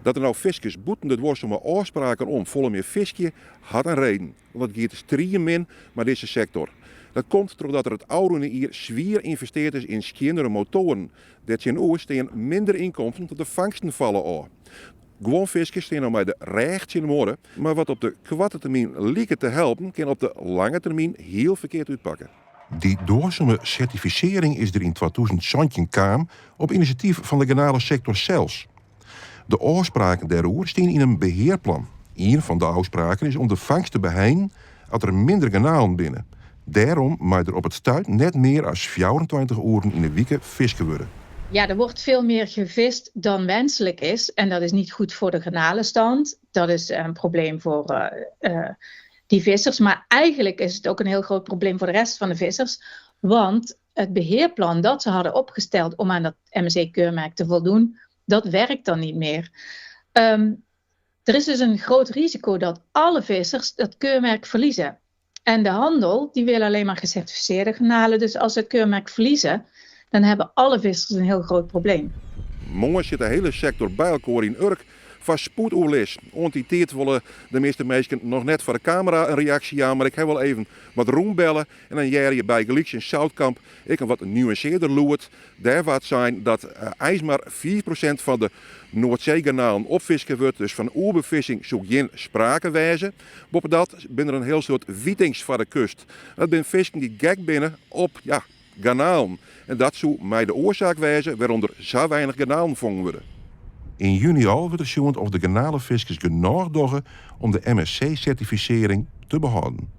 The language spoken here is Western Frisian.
Dat der no fiskers bûten de duorsume ôfspraken om folle mear fiskje, hat in reden. Want it giet striemin mei dizze sektor. Dat komt trochdat der it ôfrûne jier swier ynvesteard is yn skjinnere motoaren. Dêrtsjinoer stean minder ynkomsten want de fangsten falle ôf. Guon fiskers stean no mei de rêch tsjin de muorre, mar wat op de koarte termyn liket te helpen, kin op de lange termyn hiel ferkeard útpakke. Dy duorsume sertifisearring is der yn 2017 kaam op inisjatyf fan de garnalesektor sels. De ôfspraken dêroer stean yn in behearplan. Ien fan de ôfspraken is om de fangst te beheinen as der minder garnalen binne. Dêrom mei der op it stuit net mear as 24 oeren yn 'e wike fiske wurde. Ja, er wordt veel meer gevist dan wenselijk is. En dat is niet goed voor de garnalenstand. Dat is een probleem voor die vissers. Maar eigenlijk is het ook een heel groot probleem voor de rest van de vissers. Want het beheerplan dat ze hadden opgesteld om aan dat MSC-keurmerk te voldoen, dat werkt dan niet meer. Er is dus een groot risico dat alle vissers dat keurmerk verliezen. En de handel die wil alleen maar gecertificeerde garnalen. Dus als ze het keurmerk verliezen, dan hebben alle vissers een heel groot probleem. Moarn sit de hiele sektor by elkoar yn Urk foar spoedoerlis. Oant dy tiid wolle de measte minsken noch net foar de kamera in reaksje jaan, mar ik ha wol even wat rûnbelle en dan hearre je bygelyks yn Zoutkamp ek in wat nuansearder lûd. Dêr waard sein dat eins mar 5% fan de Noardseegarnalen opfiske wurdt, dus fan oerbefissing soe gjin sprake wêze. Boppedat binne der in hiel soad witings foar de kust. Dat binne fisken dy't gek binne op, ja, garnalen. En dat soe mei de oarsaak wêze wêrom der sa weinich garnalen fongen wurde. Yn juny al wurdt der sjoen oft de garnalefiskers genôch dogge om de MSC-sertifisearring te behâlden.